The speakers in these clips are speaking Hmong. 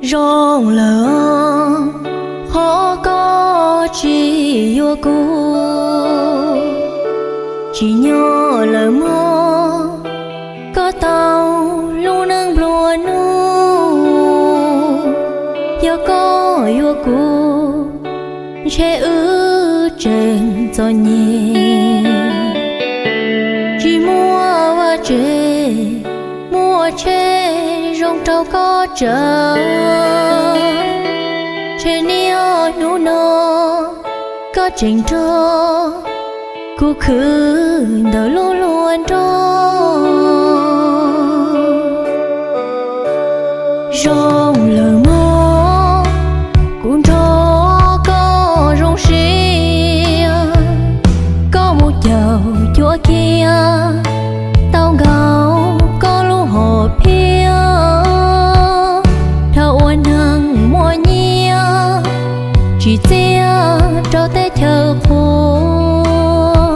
Zoo lawm qhov koj tsis yuav kuv, tsim nyog lawm mog koj tau lub neej nplua nuj. Yog koj yuav kuv, ntshe wb tseem txom nyem. Tsis muaj vaj tsev, muaj tsheb zoo rau koj tsawv. Ntshe niaj hnub no koj tseem nrog kuv khwv ntawm lub luag nroog. Zoo lawm mog, kuv nrog koj zoo siab, koj mus caum cuab kiag, tau nkaus koj lub hom phiaj. Dhau ua neeg muaj nyiaj, tsim txiaj rau teb chaws qhua.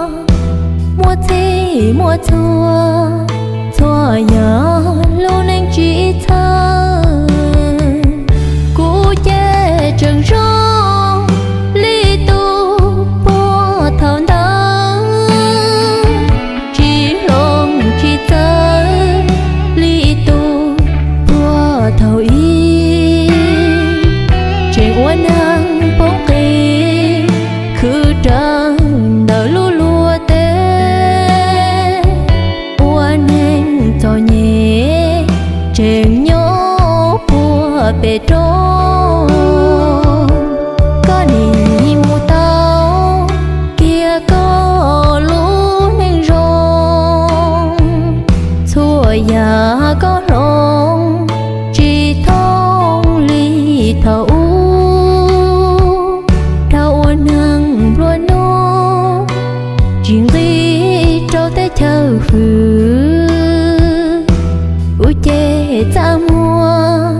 Muaj txhij muaj txhua, txhua yam lub neej tsis txhawj. Kuv ces tseem zoo li tus puag thaum ntawd, tsis hloov tsis txawv li tus puag thaum ub. Tseem ua neeg poob qis, khwv rawv ntawm lub luag teb. Ua neeg txom nyem, tseem nyob puag pem roob. Koj nim mus tau kiag koj lub neej zoo. Txhua yam koj hloov tsis thooj li thaum ub. Dhau ua neeg nplua nuj, tsis nqis rau teb chaws hwv. Kuv ces txaj muag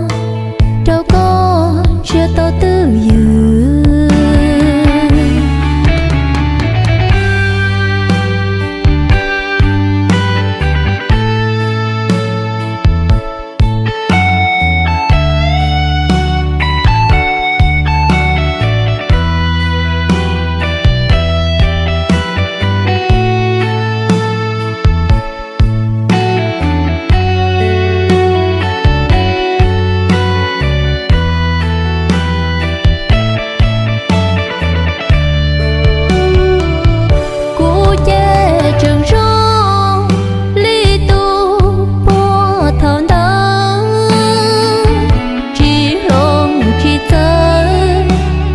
rau koj ntshiab tau twj ywm. Kuv ces tseem zoo li tus puag thaum ntawd, tsis hloov tsis txawv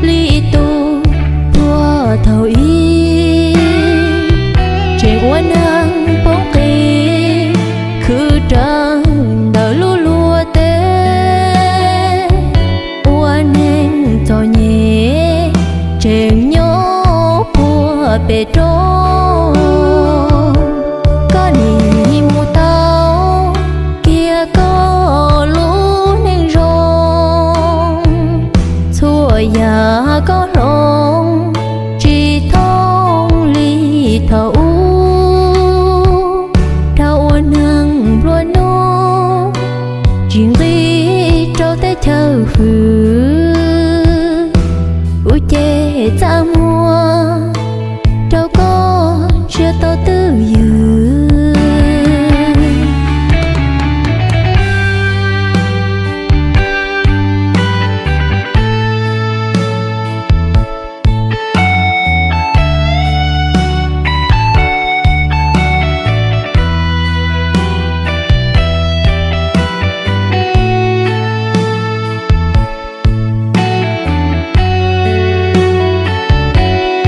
li tus puag thaum ub. Tseem ua neeg poob qis, khwv rawv ntawm lub luag teb. Ua neeg txom nyem, tseem nyob puag pem roob. Koj nim mus tau kiag koj lub neej zoo. Txhua yam koj hloov tsis thooj li thaum ub. Dhau ua neeg nplua nuj, tsis nqis rau teb chaws hwv.